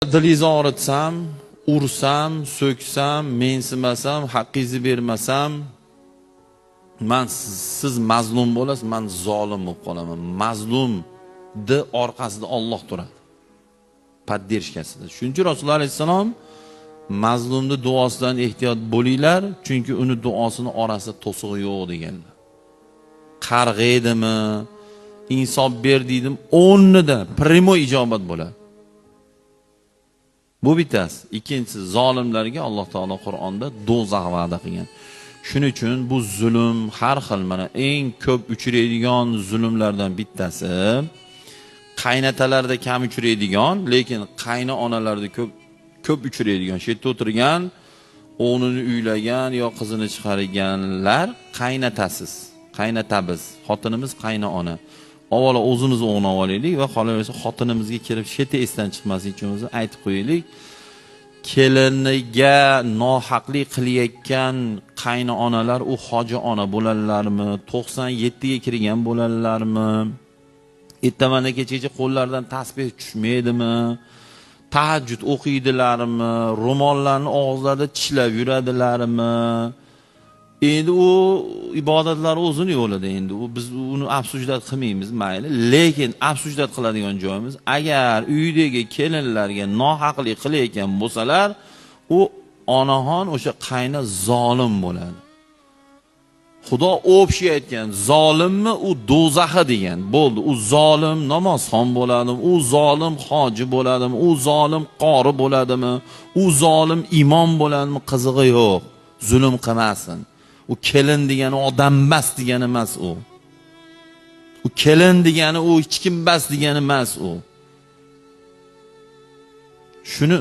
Dilingizni og'ritsam, ursam, so'ksam, mensimasam, haqqingizni bermasam, man siz mazlum bo'lasiz, man zolim bo'lib qolaman. Mazlumni orqasida Alloh turadi. Поддержка sida. Shuning uchun Rasululloh alayhissalom mazlumni duosidan ehtiyot bo'linglar, chunki uni duosini orasida to'sig'i yo'q deganlar. Qarg'aydimi, insof ber deydim, o'rnida prямой ijobat bo'ladi. Bu bittasi. Ikkinchisi, zolimlarga Alloh taolo Qur'onda do'zax va'da qilgan. Shuning uchun bu zulm har xil, mana eng ko'p uchraydigan zulmlardan bittasi qaynatalarda kam uchraydigan, lekin qayna onalarda ko'p uchraydigan, shu yerda o'tirgan, o'g'lini uylagan yo qizini chiqarganlar qaynatasiz, qaynatabız, xotinimiz qayna ona. Avvalo o'zimiz o'g'ni olaylik va qolaversa xotinimizga kelib sheti esdan chiqmasin uchun o'zi aytib qo'yaylik. Keliniga nohaqlik qilayotgan qayna onalar u hoji ona bo'ladilarmi, 97 ga kirgan bo'ladilarmi, ertaman kechgacha qo'llaridan tasbeh tushmaydimi, tahajjud o'qiydilarmi, ro'mollarni og'izlarida tishlab yuradilarmi? Endi u ibodatlar o'zini yo'lida, endi u biz uni absujdat qilmaymiz, mayli, lekin absujdat qiladigan joyimiz, agar uydagi kelinlarga nohaqlik qilayotgan bo'lsalar, u onaxon o'sha qayna zolim bo'ladi. Xudo общий aytgan, zolimmi u do'zaxi degan bo'ldi. U zolim namozxon bo'ladimi, u zolim hoji bo'ladimi, u zolim qori bo'ladimi, u zolim imom bo'ladimi, qizig'i yo'q. Zulm qilmasin. U kelin degani odam emas degani emas u. U kelin degani u hech kim emas degani emas u. Shuni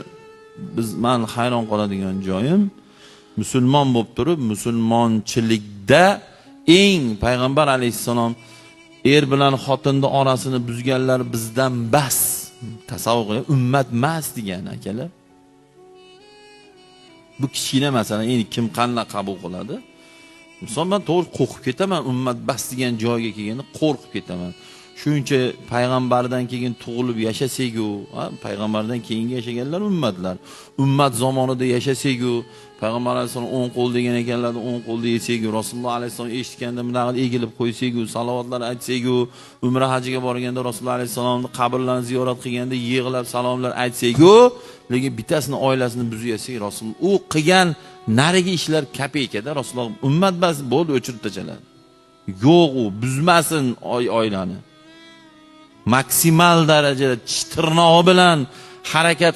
biz, men hayron qoladigan joyim, musulmon bo'lib turib, musulmonchilikda eng payg'ambar alayhissalom er bilan xotinning orasini buzganlar bizdan bas, tasavvur qiling, ummat emas degan akalar. Bu kichkina masala, endi kim qanday qabul qiladi? Misol, men to'g'ri qo'rqib ketaman, ummat bas degan joyga kelganda qo'rqib ketaman. Shuncha payg'ambardan keyin tug'ilib yashasak-u, payg'ambardan keyingi yashaganlar ummatlar. Ummat zamonida yashasak-u, payg'ambar alayhissalom o'ng qo'l degan ekanlar, o'ng qo'lda yesak-u, Rasululloh alayhissalom eshitganda bunday egilib qo'ysak-u, salovatlar aytsak-u, umra hajiga borganda Rasululloh alayhissalomning qabrlarini ziyorat qilganda yig'lab salomlar aytsak-u, lekin bittasini oilasini buzyasak, Rasul u qilgan narigi ishlar kapeykada Rasululloh ummat bas bo'ldi, o'chirib tashladi. Yo'q, u buzmasin oilani. Maksimal darajada tish tirnog'i bilan harakat